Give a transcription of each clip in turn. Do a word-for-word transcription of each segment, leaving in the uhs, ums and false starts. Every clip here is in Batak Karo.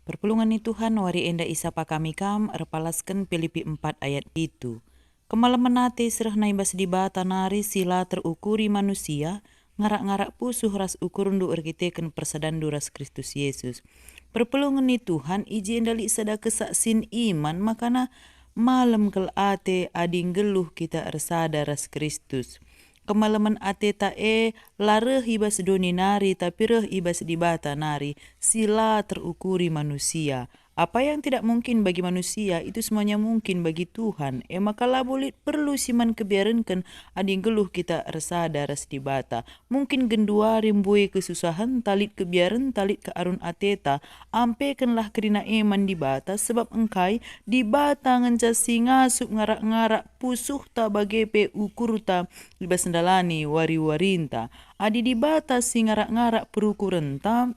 Perpulungen ni Tuhan, wari enda isapa kami kam erpalasken Pilipi empat ayat pitu. Kemalemen ate si rehna i bas Dibata nari si la terukuri manusia, ngarak-ngarak pusuh ras ukurndu erkiteken persadanndu ras Kristus Yesus. Perpulungen ni Tuhan, i jenda lit sada kesaksin iman makana malem kal ate adi nggeluh kita ersada ras Kristus. Kemalemen ateta e la reh i bas doni nari, tapi reh i bas Dibata nari, si la terukuri manusia. Apa yang tidak mungkin bagi manusia, itu semuanya mungkin bagi Tuhan. E maka labo lit perlu si man kebiarenken adi nggeluh kita ersada ras Dibata. Mungkin genduari mbue kesusahenta, lit kebiarenta, lit kearun ateta. Ampekenlah kerina e man Dibata, sebab engkai Dibata ngenca si ngasup ngarak-ngarak pusuhta bage pe ukurta i bas ndalani wari-warinta. Adi Dibata si ngarak-ngarak perukurenta,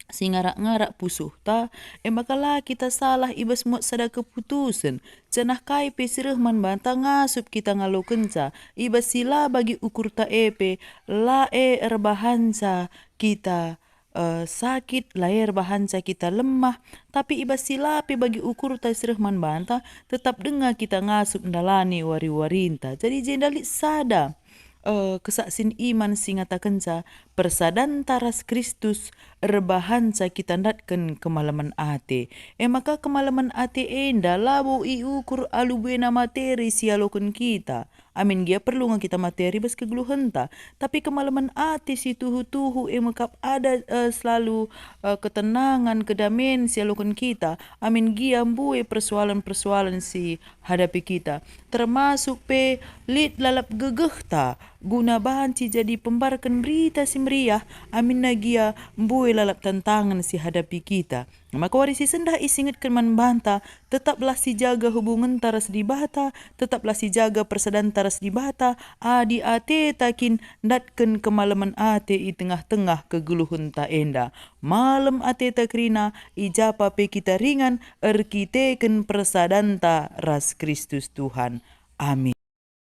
si ngarak-ngarak pusuhta, e maka la kita salah i bas muat sada keputusen, janah kai pe si reh man banta ngasup kita ngalokenca, i bas si la bagi ukurta e pe, la e erbahanca kita, eh, sakit, la e erbahanca kita lemah, tapi i bas si la pe bagi ukurta si reh man banta, tetap denga kita ngasup ndalani wari-warinta. Jadi jenda lit sada, eh, kesaksin iman si ngatakenca persadanta ras Kristus erbahanca kita ndatken kemalemen ate. E maka kemalemen ate enda labo iukur alu buena materi si ialoken kita. Amin gia perlu nge kita materi bas kegeluhenta, tapi kemalemen ate si tuhu-tuhu e mekap ada, eh, selalu, eh, ketenangan, kedamen si ialoken kita. Amin gia mbue persoalan-persoalan si hadapi kita, termasuk pe lit lalap gegehta guna banci jadi pembarken Berita Si Meriah, aminna gia mbue lalap tantangen si hadapi kita. Maka wari si sendah isingetken man banta, tetaplah sijaga hubungenta ras Dibata, tetaplah sijaga persadanta ras Dibata, adi ateta kin ndatken kemalemen ate i tengah-tengah kegeluhenta enda. Malem ateta kerina, i ja pe kita ringan erkiteken persadanta ras Kristus Tuhan. Amin.